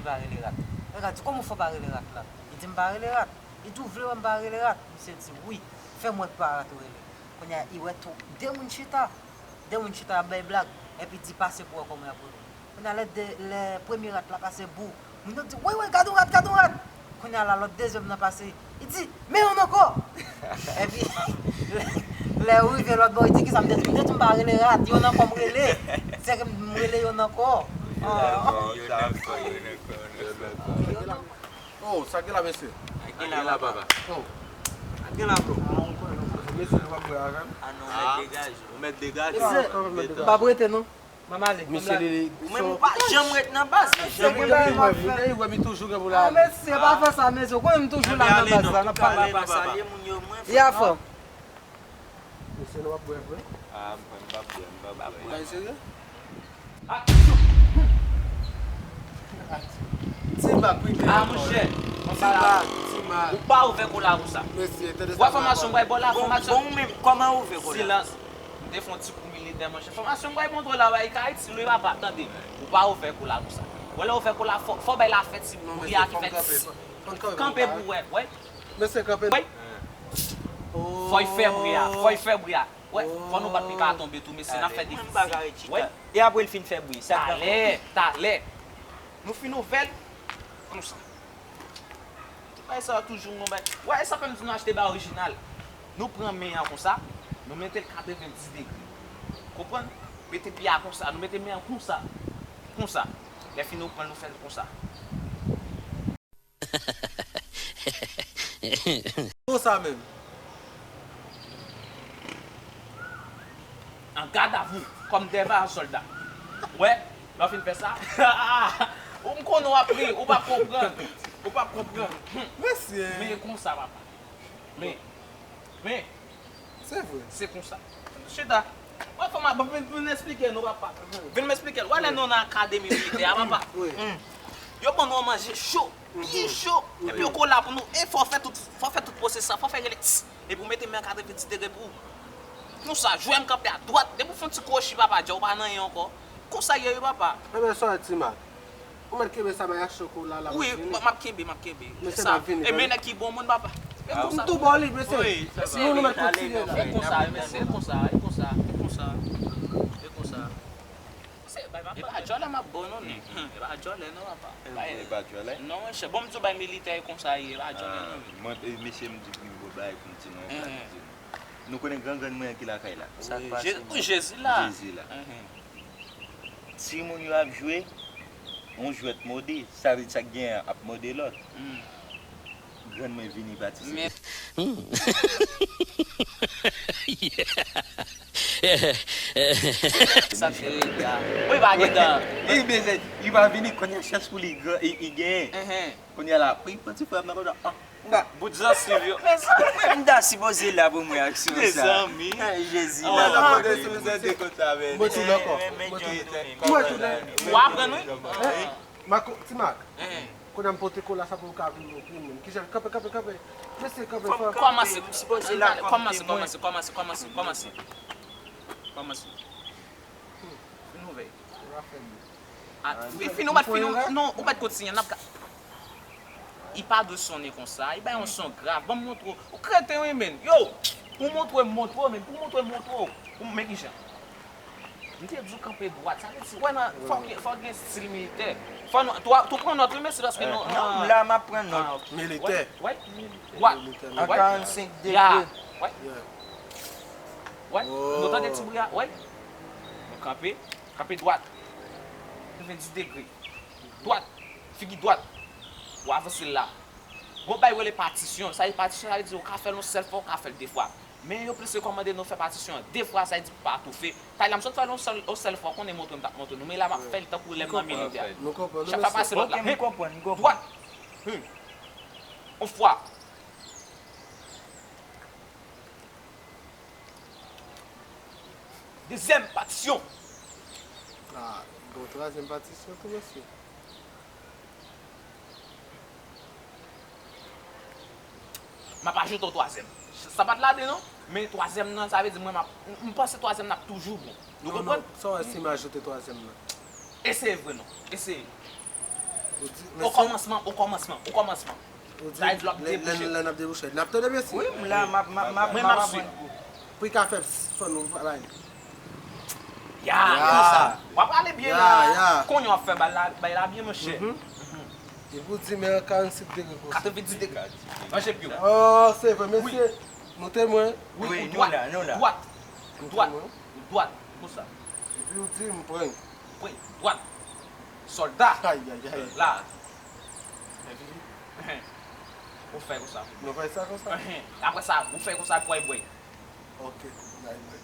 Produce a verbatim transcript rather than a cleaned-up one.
pa rele rat. Nèg la di, "Kòman w fè w pa rele rat la?" Li di, "M pa rele rat." Li di, "Ou vle wè m pa rele rat?" Misye di, "Wi, fè m wè ki pa rat ou rele." Kounye a, li wè tou, de moun chita. De moun chita ap bay blag, epi di, "Pase pou wè kòman y ap rele." Kounye a, lè de, lè premye rat la pase, bou, moun yo di, "Woy, woy, gade yon rat, gade yon rat." Kounye a la, lòt dezyèm nan pase, li di, "Men youn ankò." Epi, lè, lè yo rive lòt bò, li di, "Kisa m te di? M te di m pa rele rat, youn ankò m rele. Se ke m rele youn ankò." Youn ankò, sa fè youn ankò, youn ankò. Oh, sa gen la, mesye? Sa gen la, papa? Oh. Sa gen la, bro? Mesye, nou pa bwè avè m? Ah non, mèt degaje. Ou mèt degaje. Mesye, m pa prete, non. Mwen ale, mwen ale. Ou menm ou pa janm ret nan baz, men janm ret nan baz. Mesye, pa fè sa, mesye. Ou konnen m toujou la nan baz la, n ap pale. Salye moun yo, mwen fè. Ya, frè. Mesye, nou ap bwè vre? Ah, m pa, m pa bwè, m pa bwè. Bagay serye? Ti Mak, wi, ah, monchè, Ti Mak, Ti Mak. Ou pa ouvè kou la konsa. Mesye, tande sa. Wè fòmasyon m bay bò la, fòmasyon. Bon, ou menm, kòman ou ouvè kou la? Silans. M te fè yon ti kou militè, monchè. Fòmasyon m bay montre w la, bay Ayiti, lwe papa, tande. Ou pa ouvè kou la konsa. Wè lè ouvè kou la, fò, fò bay la fè ti bri a ki fè ti. Kanpe pou wè, wè. Mesye, kanpe. Wè. Fò y fè bri a, fò y fè bri a. Wè, fò nou bat pou l ka tonbe tou, mesye, n ap fè defisil. Wè. E apre l fin fè bri, sa k ap fè? Talè, talè. Nou fin ouvè l konsa. Ti bagay sa yo toujou yon bagay. Wè, sa fè m di nou achte bagay orijinal. Nou pran men an konsa, nou mete l katrevenndis degre. Konprann? Mete pye a konsa, nou mete men an konsa. Konsa. Lè fini nou pran l, nou fè l konsa. Konsa menm. An gad a vou, kòm dèva a sòlda. Wè, lè w fin fè sa, ou m konnen w ap ri, ou p ap konprann. Ou p ap konprann. Mesye. Men konsa, papa. Men, men. Se vre. Se konsa. Chita. Wè, fò m ap vin, vin esplike nou, papa. Vin m esplike l. Wè, lè nou nan akademi militè a, papa. Wi. Yo ban nou manje cho, byen cho. Epi yo kola pou nou. E fò fè tout, fò fè tout pwosès la, fò fè rele ts. Epi w mete men an katrevenndis degre pou ou. Konsa, jwè m kanpe a dwat. Depi w fè yon ti kwochi, papa, djè, ou pa nan anyen ankò. Konsa ye wi, papa. Ebyen, sa w di, Ti Mak? Ou mèt kenbe sa, bay aksyon kou la, la, wi, m ap kenbe, m ap kenbe. Mesye, m ap vini. E men nèg ki bon moun, papa. E konsa. M tou ba w li, mesye. Wi, nou, nou mèt kontinye la. E konsa, mesye, e konsa, e konsa, e konsa. E konsa. E pa djòlè m ap ba w non, men. E pa djòlè non, papa. E pa djòlè? Non, monchè. Bon, m di w bay militè e konsa ye, e pa djòlè non, men. Mwen, e, mesye, m di pou m gwo bagay pou m di nou, m pa di nou. Nou konnen gran grann mwen an ki lakay la. Sa k pase? Jezi la. Jezi la. Timoun yo ap jwe, yon jwèt mòde, sa vle di sa k genyen an ap mòde lòt. Grann mwen vini patisipe. Sa fè reta. Wi, pa gen tan. Li bezwen, li pa vini, kounye a chans pou li, li genyen. Kounye a la, wi, pran ti frè m nan konsa. Bout zansiv yo. Mezanmi, m ta sipoze la pou mwen aksyon sa. Mezanmi. Jezi la. Mwen tounen ankò. Mwen tounen. Mwen tounen. W aprann, wi. Mako, Ti Mak. Kounye a m pote kola sa pou w ka vin, vin, vin. Kijan? Kanpe, kanpe, kanpe. Mesye, kanpe. Kòmanse, m sipoze la. Kòmanse, kòmanse, kòmanse, kòmanse, kòmanse. Kòmanse. Fin ouvè. Li fin, ou mèt fin, non, ou mèt kontinye, n ap ka. Li pa dwe sonnen konsa, li bay yon son grav. Ban m montre w. Ou kreten, wi, men. Yo! Pou montre m, montre w, men. Pou montre m, montre w. Pou men kijan. M te di w kanpe dwat. Sa vle di, wè, nan, fò gen, fò gen stil militè. Fò nou, tou, tou pran nòt, wi, mesye, paske nou, non, la, m ap pran nòt. Militè. Wè, wè. Dwat. An karannsenk degre. Wè. Wè. Nou tande ti bri a? Wè. Nou kanpe. Kanpe dwat. Katrevendis degre. Dwat. Figi dwat. Ou avanse la. Gon bagay rele patisyon. Sa e patisyon, sa vle di ou ka fè l yon sèl fwa, ou ka fè l de fwa. Men yo plis rekòmande nou fè patisyon an de fwa, sa vle di pa toufe. Talè m sot fè l yon sèl, yon sèl fwa, ou konnen montre m t ap montre nou. Men la m ap fè l tankou lè m nan militè. Chak fwa pase lòt la. Dwat. Yon fwa. Dezyèm patisyon. Ah, bon, twazyèm patisyon tou, mesye. M ap ajoute yon twazyèm. Sa pa t ladan, non. Men twazyèm nan, sa vle di mwen, m ap, m, m panse twazyèm nan ap toujou bon. Nou konprann? Non, non, sa w wè si m ajoute twazyèm nan? Eseye vre, non. Eseye. Okòmansman, okòmansman, okòmansman. Sa vle di w ap debouche. Lè n ap debouche. N ap tande, mesye. Wi, m la, m ap, m ap, m ap, mwen, m ap swiv. Pou l ka fè fè nou bagay. Ya, konsa. W ap ale byen la. Kounye a w ap fè bagay la, bagay la byen, monchè. Epi w di men an karannsis degre konsa. Katrevenndis degre. Manje pye w. Oh, se vre, mesye. Nou temwen. Wi, ou dwat. Dwat. Dwat. Ou dwat. Konsa. Epi w di m pran. Pran. Dwat. Sòlda. Ay, ay, ay. La. Epi, ou fè konsa. Nou fè sa konsa? Apre sa, ou fè konsa pou w al bwè. Ok, n al bwè.